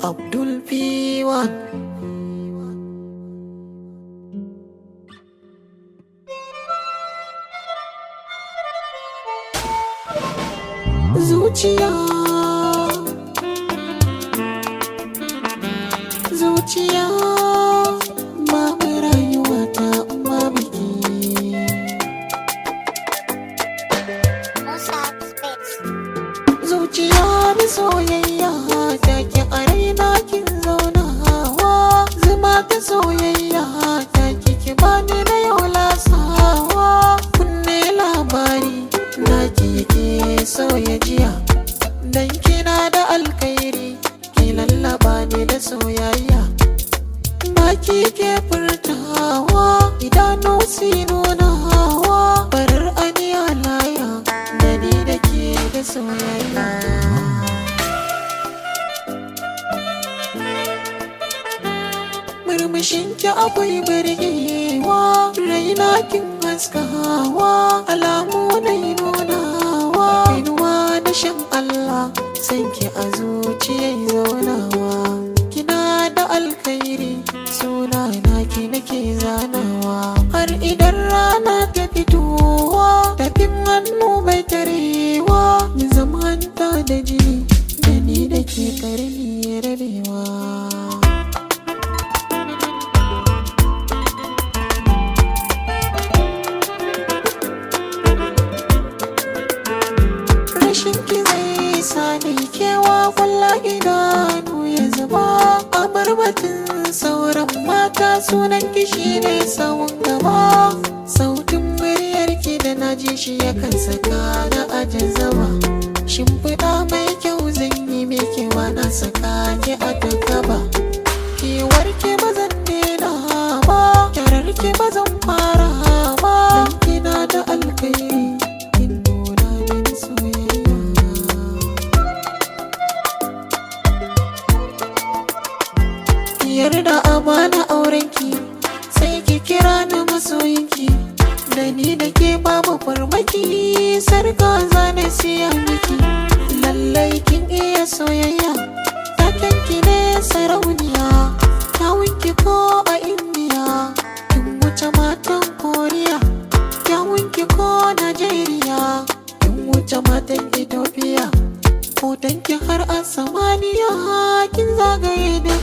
Abdul P1. Zuciya, zuciya, babu rayuwa ta babu ke. Musa Spitz. Zuciya da soyayya ta ki a raina kin zaunawa. Zuma ta soyayya ta ki ki bani na yau lasawa. Kunne labari na ki ke soya jiya, dan kina da alkhairi ki lallaba ni da soyayya. Baki ke furtawa, idanu su nunawa, farar aniya laya da ni da ke da soyayya. Murmushinki akwai birgewa, raina kin haskawa, alamu na yi nunawa, inuwa da shan Allah, sanki a zuciya zaunawa. Kina da alkhairi, suna naki nake zanawa, har idan rana ta fitowa, tafin hannu bai tarewa, mu zamanta da jini, da ni da ke karni rabewa. Rashin ki zai sani kewa, kwalla idanu ya zuba, a barbatin sauran mata sunan ki shine sawun gaba. Sautin muryar ki da na ji shi yakan saka na ajin zama. Shimfiɗa mai kyau zan yi miki, ba na saka ki a gaba. Kewar ki ba zan daina ba, kyarar ki ba zan fara ba, dan kina da alkhairi kin nuna min soyayya. Yarda amana aurenki, sai ki kira ni masoyinki, da ni da ke babu farmaki, sarka zane siya miki. Lallai kin iya soyayya, taken ki ne sarauniya, kyawunki ko a Indiya, kin wuce matan Koriya, kyawunki ko Najeriya, kin wuce matan Ethiopia, hotonki har a samaniya, kin zagaye duka.